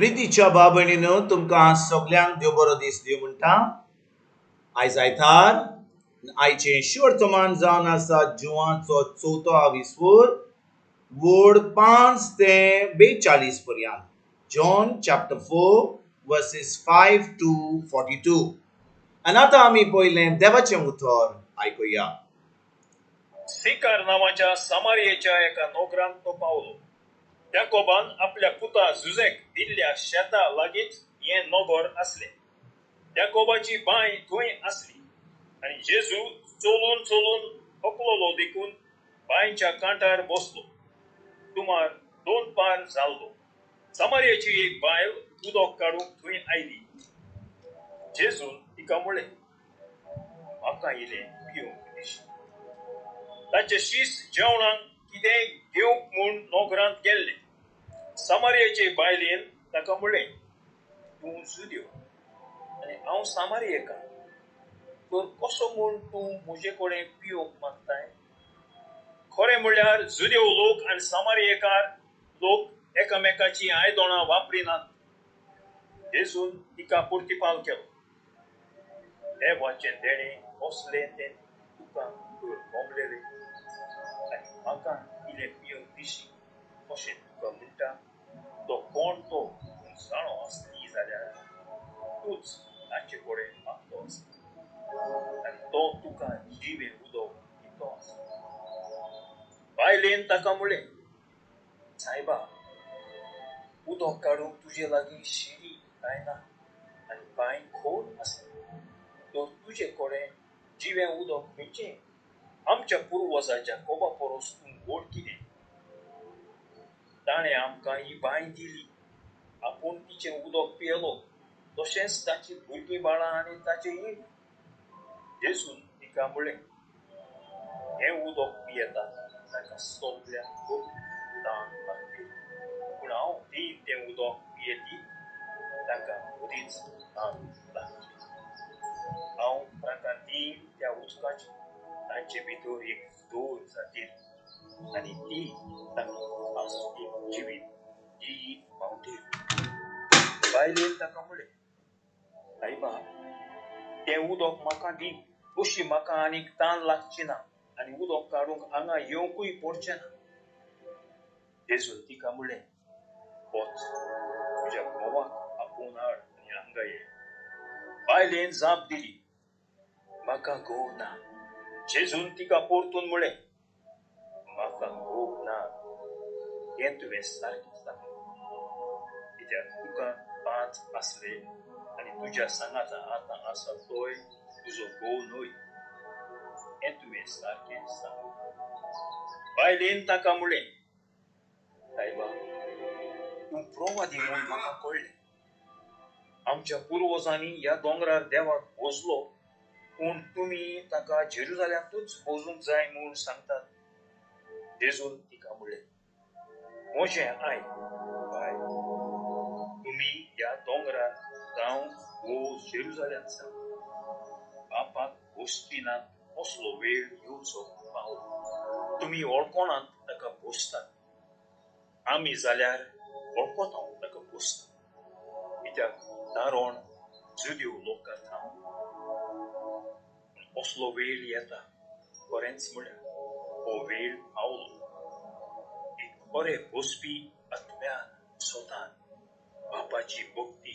प्रितीच्या भाव भयणीनो, तुमकां सगल्यांक देव बरो दीस दिवं म्हणटा. आयज आयतार, आयचें शुवर्तमान जावन आसा जुवांचो चवथो आविस्वूर, वोड 5 ते 42 पर्यंत. John chapter 4 verses 5 to 42. आनी आतां आमी पयलें देवाचें उतर आयकुया. सिकार नांवाच्या सामारियेच्या एका नगरांत तो पावलो. याकोबान आपल्या पुता जुजेक दिल्ल्या शेता लागींच हें नगर आसलें. याकोबाची बांय थंय आसली आनी जेजू चलून चलून थकलोलो देखून बांयच्या कांठार बसलो. सुमार 2 पार जाल्लो. सामारियेची एक बायल उदक काडूंक थंय आयली. जेजून तिका म्हळें, म्हाका इलें पिवंक दिशी. ताचे शीस जेवणाक कितेंय घेवंक म्हूण नगरांत गेल्ले. सामारियेचे बायलेन ताका म्हळें, तूं जुदेव आनी हांव सामारियेकार, तर कसो म्हूण तूं म्हजे कडेन पिवंक मागताय? खरें म्हणल्यार जुदेव लोक आनी सामारियेकार लोक एकामेकाची आयदनां वापरिनात. जेजून तिका प्रतिपाल केलो, देवाचें देणें कसलें तें तुका तर गमलेलें आनी म्हाका इलें पिवंक दिशी अशें तुका म्हणटा तो कोण तो तूं जाणो आसली जाल्यार तूंच ताचे कडेन मागतो आसता आनी तो तुका जिवें उदक दितो आसता. बायलेन ताका म्हळें, सायबा, उदक काडूंक तुजे लागीं शिरी कांय ना आनी बांय खोल आसा, तर तुजे कडेन जिवें उदक खंयचें? आमच्या पुर्वजा जाकोबा परस तूं व्हड कितें? ताणें आमकां ही बांय दिली, आपूण तिचें उदक पियेलो, तशेंच ताची भुरगीं बाळां आनी ताचें ईंट. जेजून तिका म्हळें, हें उदक पियेता ताका सगल्याक खूब तान लागतली, पूण हांव दीन तें उदक पियेती ताका मदींच तान लागची. हांव ताका दीन त्या उदकाची तांचे भितर एक जोर जातील आनी ती तांकां आस्तीक जिवीत दीत पावतील. बायलेन ताका म्हळें, सायबा, तें उदक म्हाका दी, अशी म्हाका आनीक तान लागची ना आनी उदक काडूंक हांगा येवंकूय पडचें ना. जेजून तिका म्हळें, वच, तुज्या घोवाक आपोवन हाड आनी हांगा ये. बायलेन जाप दिली, म्हाका घोव ना. जेजून तिका परतून म्हळें, म्हाका घोव ना हें तुवें सारकें सांगलें, कित्याक तुका 5 आसले आनी तुज्या सांगाता आतां आसा तोय तुजो घोव न्हय, हें तुवें सारकें सांगलें. बायलेन ताका म्हळें, सायबा, तूं प्रवादी म्हूण म्हाका कळ्ळें. आमच्या पुर्वजांनी ह्या दोंगरार देवाक भोजलो, पूण तुमी ताका जेरुजाल्यांतूच भोजूंक जाय म्हूण सांगतात. जेजून तिका म्हळें, म्हजें आयक बाय, तुमी ह्या दोंगरार जावं वो जेरुजाल्यांत जावं बापाक भोजचीनात असलो वेळ येवचो पावलो. तुमी वळखनात ताका भोजतात, आमी जाल्यार वळखता ताका भोजतात, कित्याक दारण जुदेव लोकां थावन. असलो वेळ येता, खरेंच म्हळ्यार हो वेळ पावलो, एक खरे बसपी आत्म्यान स्वतान बापाची भक्ती,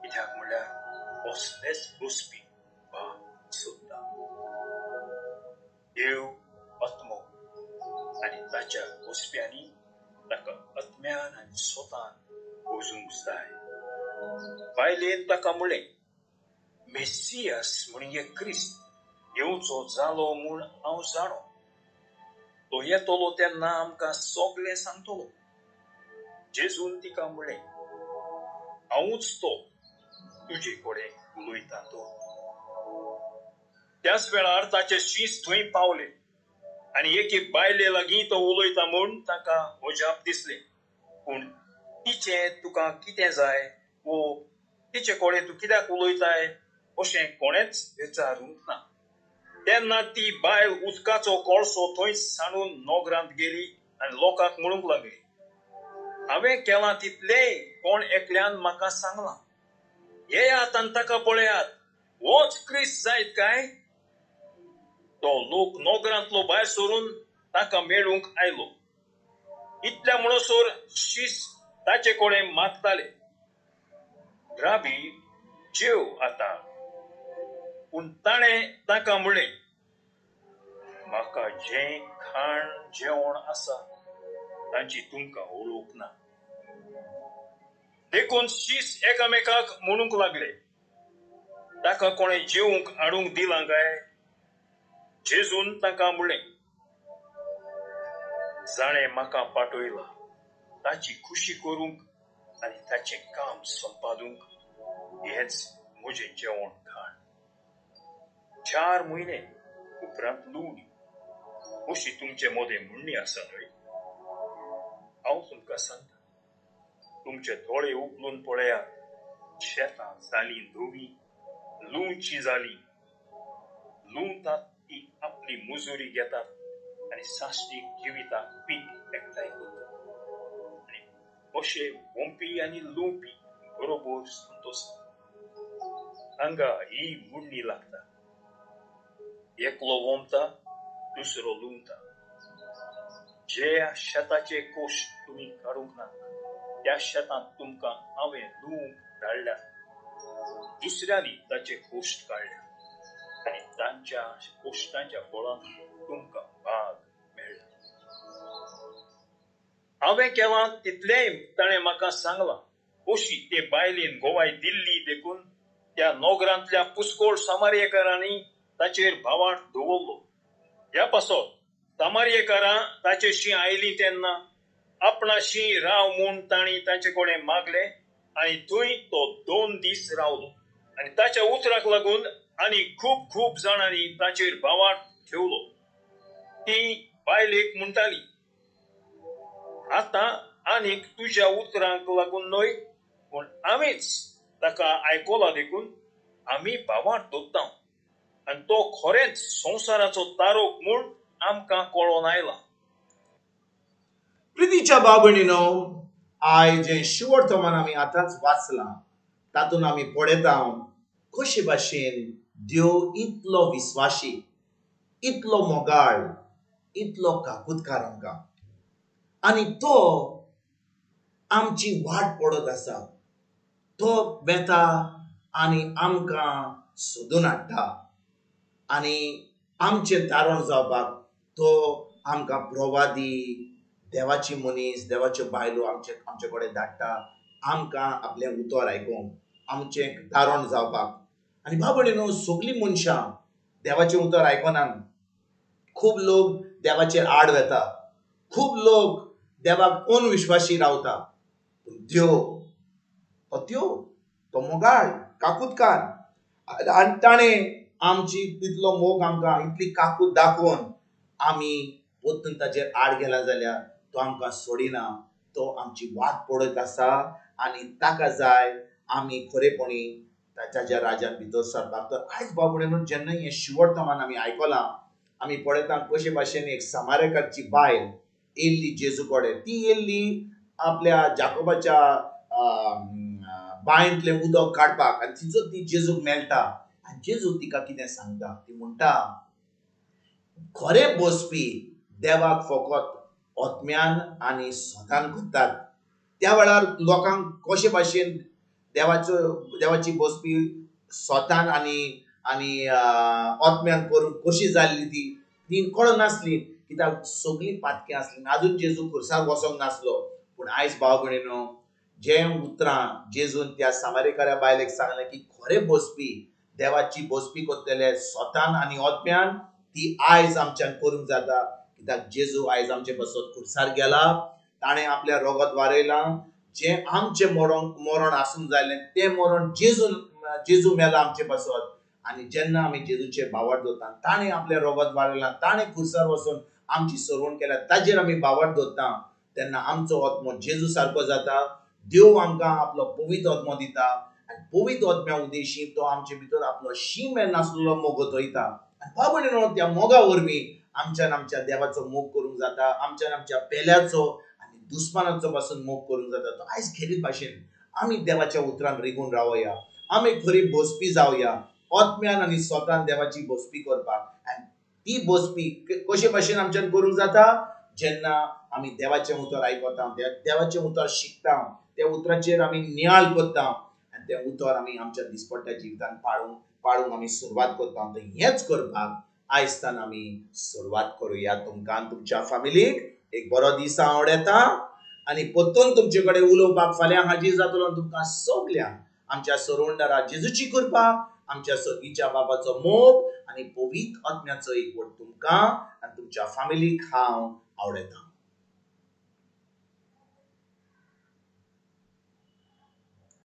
कित्याक म्हळ्यार असलेच बसपी बाप सोदता. देव आत्मो आनी ताच्या बसप्यांनी ताका आत्म्यान आनी स्वतान वजूंक जाय. बायलेन ताका म्हळें, मेसियास म्हणजे क्रिस्त येवचो जालो म्हूण हांव जाणो, तो येतलो तेन्ना आमकां सगळें सांगतलो. जेजून तिका म्हळें, हांवूच तो तुजे कडेन उलयता तो. त्याच वेळार ताचे शीस थंय पावले आनी एके बायले लागीं तो उलयता म्हूण ताका अजाप दिसलें. पूण तिचें तुका कितें जाय वो तिचे कडेन तूं कित्याक उलयताय अशें कोणेंच विचारूंक ना. तेन्ना ती बायल उदकाचो कळसो थंय सांडून नगरांत गेली आनी लोकांक म्हणूंक लागली, हांवें केलां तितलेंय कोण एकल्यान म्हाका सांगलां. येयात आनी ताका पळयात, होच क्रिस्त जायत काय? तो लोक नगरांतलो भायर सरून ताका मेळूंक आयलो. इतल्या म्हणसर शीस ताचे कडेन मागताले, राबी जेव आतां. पूण ताणें ताका म्हणलें, म्हाका जें खाण जेवण आसा तांची तुमकां वळख ना. देखून शीस एकामेकाक म्हणूंक लागले, ताका कोणें जेवंक हाडूंक दिलां काय? जेजून ताका म्हणलें, जाणें म्हाका पाठयला ताची खुशी करूंक आनी ताचें काम संपादूंक हेंच म्हजें जेवण खाण. 4 म्हयने उपरांत लुवणी अशी तुमचे मदें म्हणणी आसा न्हय? हांव तुमकां सांगता, तुमचे दोळे उखलून पळयात, शेतां जालीं धवीं, लुवचीं जालीं. लुवतात ती आपली मुजुरी घेतात आनी साश्टीक जिविताक पीक एकठांय करतात आनी अशे वोंपी आनी लुवपी बरोबर संतोषता. हांगा ही म्हणणी लागता, एकलो वोमता दुसरो लुवता. ज्या शेताचे कोश तुमी काडूंक ना त्या शेतांत तुमकां हांवें लुवंक धाडल्यात. दुसऱ्यांनी ताचे कोश्ट काडल्यात आनी तांच्या कोश्टांच्या फळान तुमकां भाग मेळ्ळा. हांवें केलां तितलेंय ताणें म्हाका सांगलां अशी ते बायलेन गोवाय दिल्ली. देखून त्या नगरांतल्या पुस्कोळ सामारियेकारांनी ताचेर भावार्थ दवरलो. ह्या पासत सामारियेकारां ताचेशी आयलीं तेन्ना आपणाशी राव म्हूण तांणी ताचे कडेन मागलें आनी थंय तो 2 दीस रावलो. आनी ताच्या उतराक लागून आनी खूब खूब जाणांनी ताचेर भावार्थ ठेवलो. ती बायलेक म्हणटाली, आतां आनीक तुज्या उतरांक लागून न्हय, पूण आमीच ताका आयकला देखून आमी भावार्थ दवरता आनी तो खरेंच संवसाराचो तारोक म्हूण आमकां कळोन आयला. प्रितीच्या भाव भयणीनो, आयज जें शिवर्तमान आमी आतांच वाचलां तातूंत आमी पळयता कशे भाशेन देव इतलो विस्वाशी, इतलो मोगाळ, इतलो काकुतकार आमकां, आनी तो आमची वाट पडत आसा. तो वेता आनी आमकां सोदून हाडटा आनी आमचें तारण जावपाक तो आमकां प्रवादी, देवाची मनीस, देवाच्यो बायलो आमचे कडेन धाडटा, आमकां आपलें उतर आयकूंक, आमचें तारण जावपाक. आनी भाव भयणीनो, सगळीं मनशां देवाचें उतर आयकनात. खूब लोक देवाचेर आड वेता, खूब लोक देवाक अनविश्वासी रावता. पूण देव तो देव, तो मोगाळ, काकुतकार, आनी ताणें आमची इतलो मोग, आमकां इतली काकूत दाखोवन आमी परतून ताचेर आड गेला जाल्यार तो आमकां सोडिना. तो आमची वाट पळयत आसा आनी ताका जाय आमी खरेपणी ताच्या राज्यान भितर सरपाक. तर आयज भाव भयणीनो, जेन्ना हें शिवर्तमान आमी आयकलां, आमी पळयता कशे भाशेन एक समारेकाची बायल येयल्ली जेजू कडेन. ती येयल्ली आपल्या जाकोबाच्या बांयंतलें उदक काडपाक आनी तिचो ती जेजूक मेळटा आनी जेजू तिका कितें सांगता, ती म्हणटा, खरें बसपी देवाक फकत आत्म्यान आनी स्वतान करतात. त्या वेळार लोकांक कशे भाशेन देवाची बसपी स्वतान आनी आनी आत्म्यान करूंक कशी जाल्ली ती कळनासली, कित्याक सगळीं पातक्यां आसलीं, आजून जेजू खुर्सार वचोंक नासलो. पूण आयज भाव भयणीनो, जें उतरां जेजून त्या सामारेकाऱ्या बायलेक सांगलें की खरें बसपी देवाची बसपी करतले स्वतान आनी आत्म्यान, ती आयज आमच्यान करूंक जाता, कित्याक जेजू आयज आमचे पासत खुर्सार गेला, ताणें आपल्या रोगत वारयलां, जें आमचें मरण आसूंक जाय तें मरण जेजू मेला आमचे पासत. आनी जेन्ना आमी जेजूचेर भावार्थ दवरता, ताणें आपलें रोगत वारयलां, ताणें खुर्सार वचून आमची सरवण केल्या, ताजेर आमी भावार्थ दवरता, तेन्ना आमचो आत्मो जेजू सारको जाता. देव आमकां आपलो पवित्र आत्मो दिता आनी पवित्र आत्म्या उद्देशी तो आमचे भितर आपलो शीम नासलेलो मोग वतयता. आनी भाव भयणीनो, त्या मोगा वरवीं आमच्यान आमच्या देवाचो मोग करूंक जाता, आमच्यान आमच्या पेल्याचो आनी दुस्मानाचो पासून मोग करूंक जाता. तो आयज खेरीत भाशेन आमी देवाच्या उतरान रिगून रावया, आमी खरी बसपी जावया, आत्म्यान आनी स्वतान देवाची बसपी करपाक. आनी ती बसपी कशे भाशेन आमच्यान करूंक जाता? जेन्ना आमी देवाचें उतर आयकता, देवाचें उतर शिकता, त्या उतराचेर आमी नियाळ करता आनी तें उतर आमी आमच्या दिसपट्ट्या जिवितान पाळूंक आमी सुरवात करता. तर हेंच करपाक आयजतान आमी सुरवात करुया. तुमकां तुमच्या फॅमिलीक एक बरो दीस आवडटा आनी परतून तुमचे कडेन उलोवपाक फाल्यां हाजीर जातलो. तुमकां सगल्यांक आमच्या सरोंडरा जेजूची कृपा, आमच्या सर्गीच्या बाबाचो मोग आनी पवित्र आत्म्याचो एकवट तुमकां आनी तुमच्या फॅमिलीक हांव आवडटा.